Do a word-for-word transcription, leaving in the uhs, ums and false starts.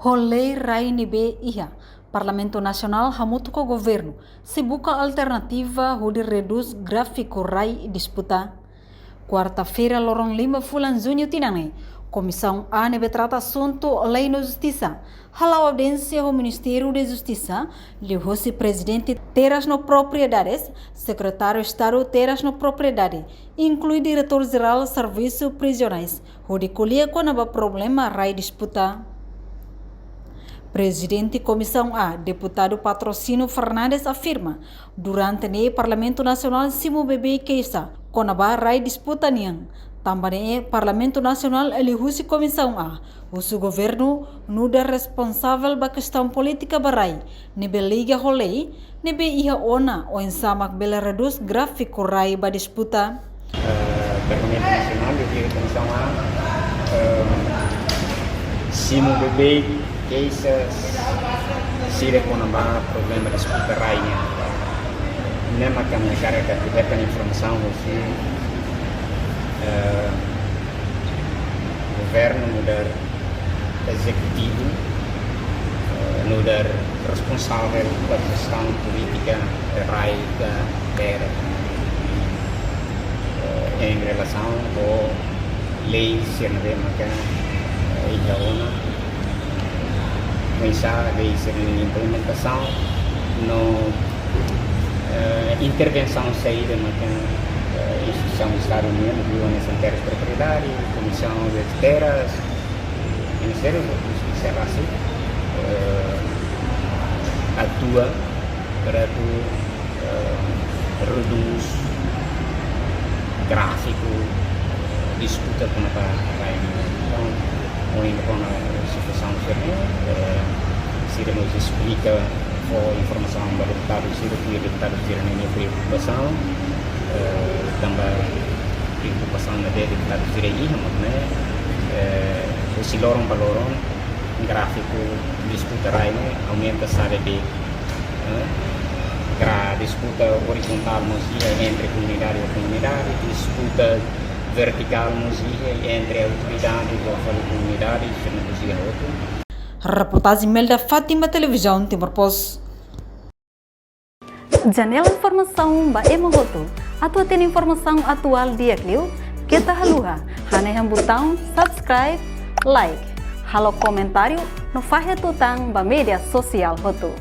Ho lei rai ne'ebé iha, Parlamentu Nasionál hamutuk ho governu sei buka alternativa hodi redús gráfiku rai disputa. Kuarta-feira, loron lima fulan Juñu tinan ne'e, Komisaun A ne'ebé trata asuntu Lei no Justisa hala'o audiénsia ho Ministériu Justisa, liuhosi Prezidente Terras no Propriedades, Sekretáriu Estadu Terras no Propriedade, inklui Diretór Jerál Servisu Prizionais, hodi ko'alia kona-ba problema rai disputa. Prezidente Komisaun A, Deputadu Patrocínio Fernandes afirma, durante ne'e Parlamentu Nasionál simu beibeik keixa kona-ba rai disputa nian. Tanba ne'e Parlamentu Nasionál liuhusi Komisaun A husu governu nu'udar responsavel ba kestaun polítika ba rai ne'ebé liga ho lei ne'ebé iha ona, oinsá mak bele redús gráfiku rai ba disputa. Eh, Parlamentu Nasionál liuhusi Komisaun A, eh, simu beibeik keixa sira kona-ba problema disputa rai nian. Ne'e mak ami hakarak atu hetan informasaun husi, eh, governu nu'udar ezekutivu, eh, nu'udar responsavel ba kestaun polítika rai ka terra, eh, em relasaun ho lei sira ne'ebé maka, eh, iha ona, oinsá lei sira-ne'e implementasaun no, eh, intervensaun saida maka, eh, instituisaun Estadu nian, liuliu Ministériu Terras Propriedade, Komisaun de Terras, Ministériu Justisa rasik, eh, atua para atu, eh, redús gráfiku disputa kona-ba rai. Entaun, ohin kona situasaun sira-ne'e, eh, sira mós esplika, fó informasaun ba deputadu sira, tuir deputadu sira-nia preokupasaun, eh, tanba preokupasaun ne'ebé deputadu sira iha, mak ne'e, eh, husi loron ba loron gráfiku disputa rai ne'e aumenta sá beibeik, eh, gra-, disputa orizontál mós iha entre komunidade ho komunidade, disputa vertikál mós iha entre autoridade ho fali komunidade, sira mós iha hotu. Reportajen Melda Fátima, Televizaun Timor Post. Janela informasaun ba ema hotu. Atu hatene informasaun atuál di'ak liu, keta haluha hanehan butaun subscribe, like, halo komentáriu no fahe tutan ba média sosiál hotu.